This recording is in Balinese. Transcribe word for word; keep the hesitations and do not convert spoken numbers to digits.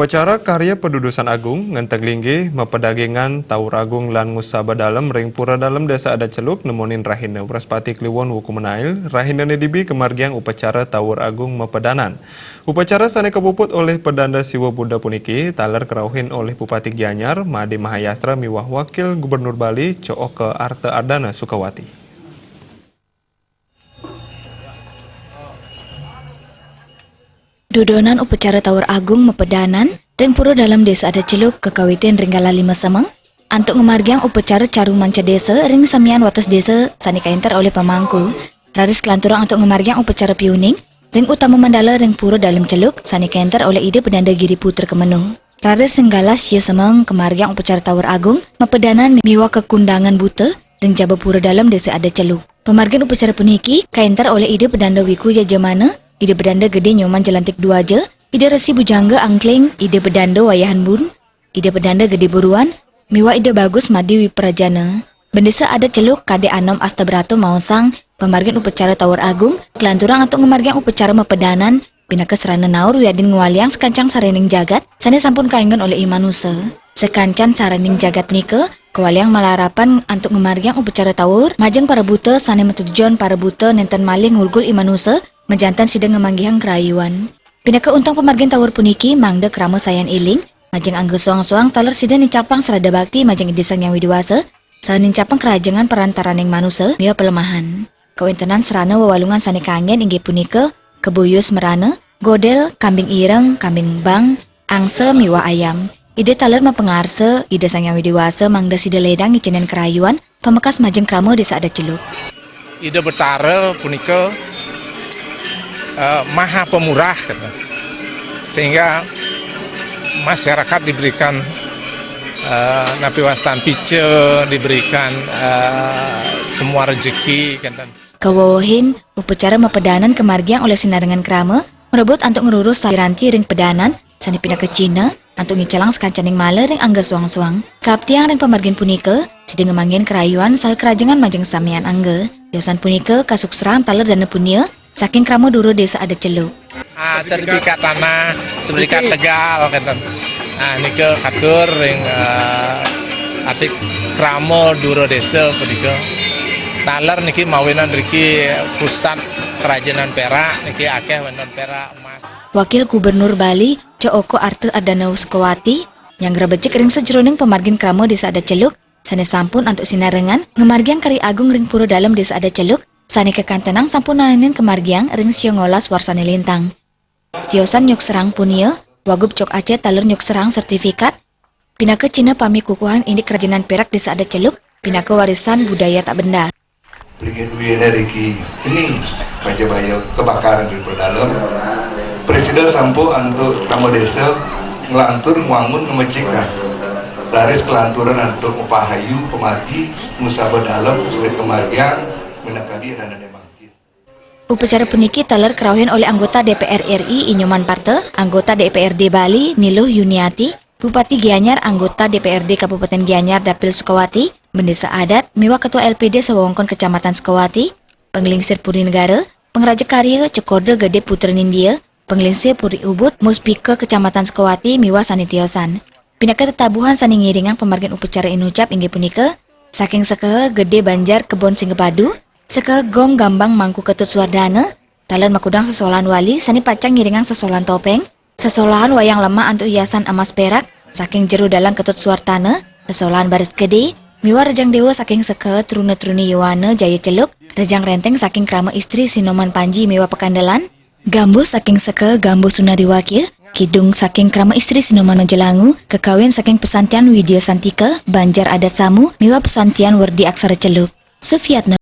Upacara karya padudusan agung ngenteg linggih mapedagingan Tawur Agung lan Ngusaba Dalem ring Pura Dalem Desa Adat Celuk nemonin rahina Wrespati Kliwon wuku menail, rahina nedibi kamargiang upacara Tawur Agung mapedanan. Upacara sane kapuput olih pedanda Siwa Buddha puniki taler karauhin olih Bupati Gianyar, Made Mahayastra miwah Wakil Gubernur Bali, Coke Arta Ardana Sukawati. Dudonan upacara Tawur Agung mapedanan ring Pura Dalem Desa Adat Celuk kakawitin ring galah lima semeng, antuk ngamargiang upacara caru manca desa ring samian wates desa sane kaenter olih pamangku. Raris kalanturang antuk ngamargiang upacara piuning ring utama mandala ring Pura Dalem Celuk sane kaenter olih Ida Pedanda Giri Putra Kemenu. Raris ring galah sia semeng kamargiang upacara Tawur Agung mapedanan miwah kakundangan buta ring jaba Pura Dalem Desa Adat Celuk. Pamargin upacara puniki kaenter olih Ida Pedanda Wiku Yajamana, Ida Pedanda Gede Nyoman Jelantik Duaja, Ida Resi Bujangga Angkling, Ida Pedanda Wayahan Bun, Ida Pedanda Gede Buruan, miwah Ida Bagus Made Wiprajana. Bendesa Adat Celuk Kade Anom Astabrata maosang, pamargin upacara Tawur Agung kalanturang antuk ngamargiang upacara mapedanan, pinaka sarana naur wiadin ngwaliang sakancan saraning jagat sane sampun kaenggon olih i manusa. Sakancan saraning jagat nika kawaliang malarapan antuk ngamargiang upacara tawur majeng para buta sane matetujon para buta nenten malih ngurgul i manusa majanten sida ngamanggihang karayuan. Pinaka untung pamargin tawur puniki mangda krama sayan eling majeng angga soang-soang taler sida nincapang srada bakti majeng Ida Sang Hyang Widi Wasa saha nincapang karahajengan parantaraning manusa miwah palemahan. Kawentenan sarana wewalungan sane kanggen inggih punika kebuyus merana, godel, kambing ireng, kambing bang, angsa miwah ayam. Ida taler mapangarsa, Ida Sang Hyang Widi Wasa mangda sida ledang ngicenen karayuan pamekas majeng krama Desa Adat Celuk. Ida Betara punika, eh, Maha Pemurah, kata. Sehingga masyarakat diberikan, eh, napi wastan pica, diberikan, eh, semua rezeki, kata. Kawewehin upacara mapedanan kamargiang olih sinarengan krama, mrebut antuk ngruruh sapiranti ring pedanan, sane pinaka cihna, antuk ngicelang sakancaning mala ring angga soang-soang. Kaaptiang ring pamargin punika, sida ngamanggihin karayuan saha karahajengan majeng samian angga. Tiosan punika kasuksrang taler dana punia, saking krama dura Desa Adat Celuk. Ah, sertifikat tanah, sertifikat tegal, kenten. Ah, nika katur ring, ah, adik krama dura desa punika. Taler niki mawinan riki pusat kerajinan perak, niki akeh wenten perak, emas. Wakil Gubernur Bali, Coke Arta Ardana Sukawati, nyanggra becik ring sajeroning pamargin krama Desa Adat Celuk, sane sampun antuk sinarengan ngamargiang karya agung ring Pura Dalem Desa Adat Celuk, sane kakantenang sampun naenin kamargiang ring sia ngolas warsane lintang. Tiosan nyuksrang punia, Wagub Cok Aceh taler nyuksrang sertifikat, pinaka cihna pamikukuhan indik kerajinan perak Desa Adat Celuk, pinaka warisan budaya tak benda. Ring duene riki keni Pajabaya kebakaran di Pura Dalem. Presida sampun antuk krama desa nglantur ngwangun ngemecikkan. Raris kelanturan antuk mapahayu pamargi Ngusaba Dalem sulit kamargiang minakadi anane bangkit. Upacara puniki taler karauhin olih anggota D P R R I Inyoman Parta, anggota D P R D Bali Niluh Yuniati, Bupati Gianyar, anggota D P R D Kabupaten Gianyar Dapil Sukawati, bendesa adat, miwah ketua L P D sawewengkon Kecamatan Sukawati, panglingsir Puri Negara, pangraja karya, Cokorda Gede Putra Nindia, panglingsir Puri Ubud, Muspika Kecamatan Sukawati, miwah sane tiosan. Pinaka tetabuhan sane ngiringang pamargin upacara inucap inggih punika, saking Sekeha Gede Banjar Kebon Singapadu, Sekeha Gong Gambang Mangku Ketut Suwardana, taler makudang sesolahan wali sane pacang ngiringang sesolahan topeng, sesolahan wayang lemah antuk hiasan emas perak saking Jero Dalang Ketut Suwartana, sesolahan baris gede, miwah rejang dewa saking Sekeha Truna Truni Yowana Jaya Celuk, rejang renteng saking krama istri Sinoman Panji miwah Pekandelan, gambuh saking Sekeha Gambuh Sunari Wakil, kidung saking krama istri Sinoman Majelangu, kakawin saking Pesantian Widya Santika, Banjar Adat Samu, miwah Pesantian Werdi Aksara Celuk. Sufiatna.